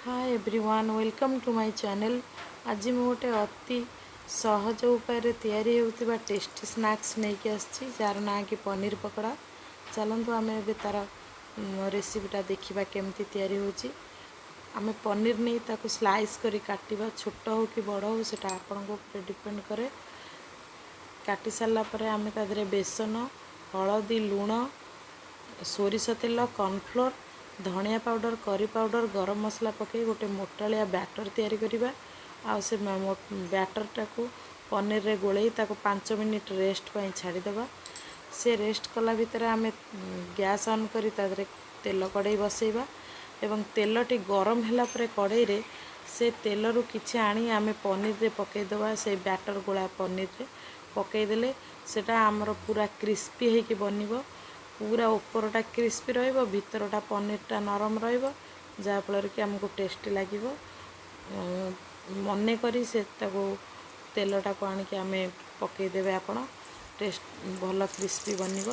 Hi everyone, welcome to my channel. ଆଜି ମୁଁ ଗୋଟେ ଅତି ସହଜ ଉପାୟରେ ତିଆରି ହେଉଥିବା ଟେଷ୍ଟି ସ୍ନାକ୍ସ ନେଇକି ଆସିଛି, ଯାହାର ନାଁ କି ପନିର ପକୋଡ଼ା। ଚାଲନ୍ତୁ, ଆମେ ଏବେ ତା'ର ରେସିପିଟା ଦେଖିବା, କେମିତି ତିଆରି ହେଉଛି। ଆମେ ପନିର ନେଇ ତାକୁ ସ୍ଲାଇସ୍ କରି କାଟିବା। ଛୋଟ ହେଉ କି ବଡ଼ ହେଉ, ସେଇଟା ଆପଣଙ୍କ ଉପରେ ଡିପେଣ୍ଡ କରେ। କାଟି ସାରିଲା ପରେ ଆମେ ତା ଦେହରେ ବେସନ, ହଳଦୀ, ଲୁଣ, ସୋରିଷ ତେଲ, କର୍ଣ୍ଣଫ୍ଲୋର୍, ଧଣିଆ ପାଉଡ଼ର, କରି ପାଉଡ଼ର, ଗରମ ମସଲା ପକାଇ ଗୋଟେ ମୋଟାଳିଆ ବ୍ୟାଟର୍ ତିଆରି କରିବା। ଆଉ ସେ ବ୍ୟାଟର୍ଟାକୁ ପନିରରେ ଗୋଳେଇ ତାକୁ 5 ମିନିଟ୍ ରେଷ୍ଟ ପାଇଁ ଛାଡ଼ିଦେବା। ସେ ରେଷ୍ଟ କଲା ଭିତରେ ଆମେ ଗ୍ୟାସ୍ ଅନ୍ କରି ତା ଦେହରେ ତେଲ କଡ଼େଇ ବସେଇବା ଏବଂ ତେଲଟି ଗରମ ହେଲା ପରେ କଡ଼େଇରେ ସେ ତେଲରୁ କିଛି ଆଣି ଆମେ ପନିରରେ ପକାଇଦେବା। ସେ ବ୍ୟାଟର୍ ଗୋଳା ପନିରରେ ପକାଇଦେଲେ ସେଇଟା ଆମର ପୁରା କ୍ରିସ୍ପି ହେଇକି ବନିବ। ପୁରା ଉପରଟା କ୍ରିସ୍ପି ରହିବ, ଭିତରଟା ପନିରଟା ନରମ ରହିବ, ଯାହାଫଳରେ କି ଆମକୁ ଟେଷ୍ଟି ଲାଗିବ। ମନେ କରି ସେ ତାକୁ ତେଲଟାକୁ ଆଣିକି ଆମେ ପକାଇଦେବେ ଆପଣ, ଟେଷ୍ଟ ଭଲ କ୍ରିସ୍ପି ବନିବ।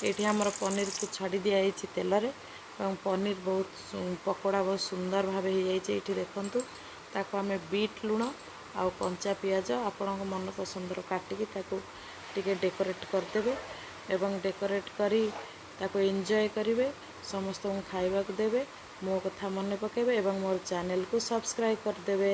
ଏଇଠି ଆମର ପନିରକୁ ଛାଡ଼ି ଦିଆହେଇଛି ତେଲରେ ଏବଂ ପନିର ବହୁତ ପକୋଡ଼ା ବହୁତ ସୁନ୍ଦର ଭାବେ ହେଇଯାଇଛି। ଏଇଠି ଦେଖନ୍ତୁ, ତାକୁ ଆମେ ବିଟ୍ ଲୁଣ ଆଉ କଞ୍ଚା ପିଆଜ ଆପଣଙ୍କ ମନ ପସନ୍ଦର କାଟିକି ତାକୁ ଟିକେ ଡେକୋରେଟ୍ କରିଦେବେ ଏବଂ ଡେକୋରେଟ୍ କରି ତାକୁ ଏନ୍ଜୟ କରିବେ, ସମସ୍ତଙ୍କୁ ଖାଇବାକୁ ଦେବେ, ମୋ କଥା ମନେ ପକାଇବେ ଏବଂ ମୋର ଚ୍ୟାନେଲକୁ ସବସ୍କ୍ରାଇବ୍ କରିଦେବେ।